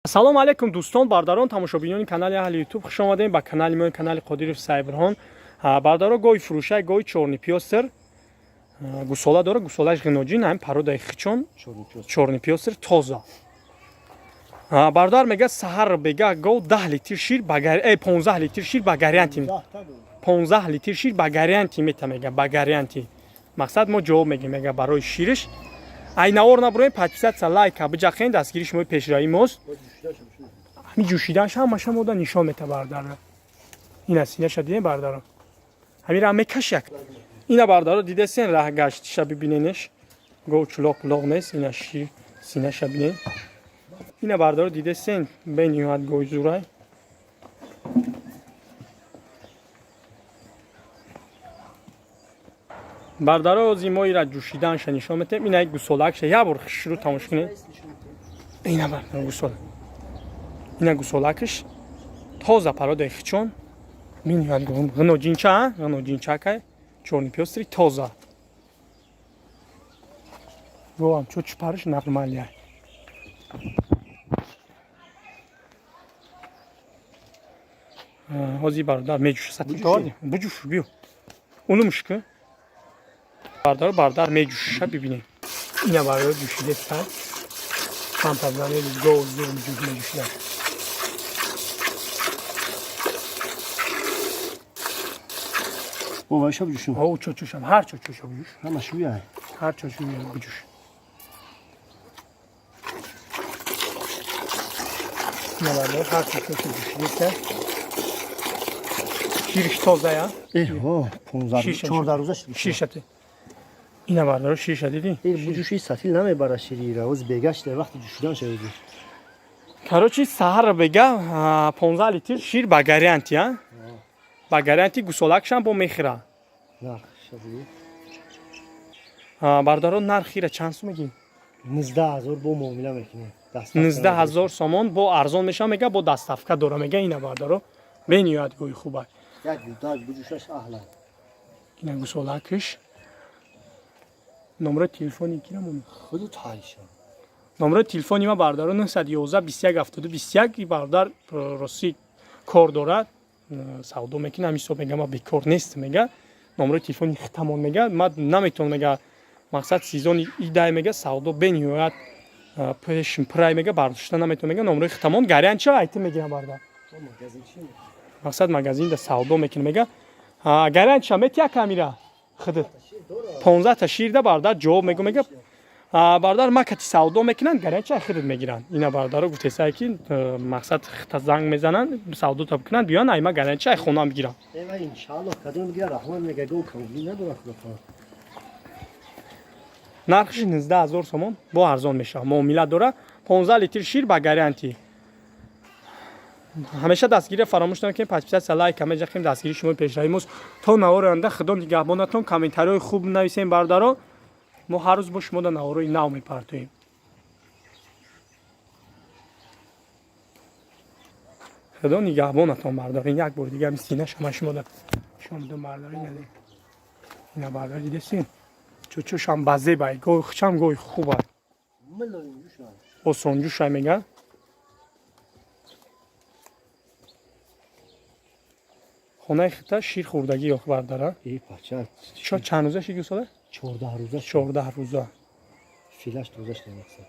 Ассалому алайкум, дӯстон, бародарон, тамошобинони канали Аҳли Ютуб. Хуш омадем ба канали мо, канали Қодиров Сайбирҳон. Бародаро, гови фурӯшай, гови чёрный-пёстрый, гусола дора, гусолааш ғиноҷин, ҳамин породаи хичон, чёрный-пёстрый, тоза. Бародар мега, саҳар бега гов 10 литр шир, 15 литр шир ба гарантия, 15 литр шир ба гарантия мета, мега, ба гарантия. Мақсад, мо ҷавоб мегем, мега, барои шириш. Ай навор набуроем, подписаться, лайка биҷақен, дастгири шумои пешравӣ мост. Ҳами ҷӯшиданаш ҳамаша мода нишон мета, бардара. Ина синаша дидем, бардаро, ҳамира мекаш як. Ина, бардаро, дидесен, раҳгаштиша бибиненеш, гов чулоқ пулоқ нест. Ина шир синаша бинен. Ина, бардаро, дидесен, бениҳоят гови зурай. Бардаро, ози мо ира ҷӯшиданша нишон метем. Ина гусолакша як бор хушрӯ тамош кунед. Ина, бардаро, гусола, ина гусолакаш тоза, породаи хичон, бениҳоят ғиноҷинча, ғиноҷинчакай, чёрный-пёстрый, тоза. Говам чо чупариш нормалия. Ҳозир, бародар, меҷӯша. Сатил буҷуш, биё, унумш ку, бардар. Бардар меҷӯша, бибинем. Ина, бардар, ҷӯшидеста, кампазани гов зур меҷӯшида. Бо буҷушум. О, чочушам, ҳар чочуша буҷуш. Ҳама шӯя. Ҳар чочу буҷуш. Ина, бардар, ҳар чочуша ҷӯшидеста, шириш тозая. Эҳо, 15 14 рӯза. Ширшати. Ина, бардаро, шиша дидӣ? Ин буҷуши сатил намебара ширира. Оз бегашта вақти ҷӯшидан шавиди. Короче, саҳар бега 15 литр шир ба гарантия, ба гарантия. Гусолакшам бо мехӯра. Нарх шавиди. Бародаро, нархира чанд сум мегӣ? 19 000 бо муомила мекунем. 19 000 сомон, бо арзон мешава, мега, бо доставка дора, мега. Ина, бардаро, бениҳоят гои хуба. Як даг буҷушаш аҳла. Ина гусолакш. Номерои телефони кирамон? Худу тайша. Номерои телефони ма, бародаро, 911 21 72 21. Бародар ростӣ кор дорад, савдо мекунад, ҳамин ҳисоб мега, ма бекор нест, мега. Номерои телефони хитамон, мега, ма наметавонам, мега, мақсад, сезони идай, мега, савдо бениҳоят пешм пурай, мега, бардошта наметавонам, мега. Номерои хитамон гарантия айти мегирам, бародар. Мақсад, магазинда савдо мекунам, мега, гарантия метия камира худат 15та ширда, бародар, ҷавоб мегӯ, мега. Бародар, макати савдо мекунанд, гарантия худат мегиранд. Ина, бародаро, гуфтесае ки мақсад, хита занг мезананд, савдота бикунанд, биёянд, айма гарантия ай хона бигиранд. Эва, иншааллоҳ, кадом бигира, раҳмат, мега, гов камбудӣ надорад, худо хоҳад. Нархиш 19 000 сомон, бо арзон мешавад, муомила дора, 15 литр шир ба гарантия. Ҳамеша дастгирия фаромӯш накунед, подписаться, лайк ҳамеҷа. Дастгири шумо пешравӣ мост. То навори оянда худо нигаҳбонатон. Комментариҳои хуб нависем, бародаро. Мо ҳар рӯз бо шумо дар наворои нав мепартоем. Худо нигаҳбонатон, бародаро. Ин як бори дига сина шама шумо дар шумо бидон, бародаро. Ина, бародаро, дидесин, чучушам базебай, гови хучам, гови хуба, осонҷушай, мега. Хонаи хита шир хӯрдагӣ ё, бардара? Чанд рӯза ши гусола? 14 рӯза. 14 рӯза. Филаш тоза шуда, мақсад.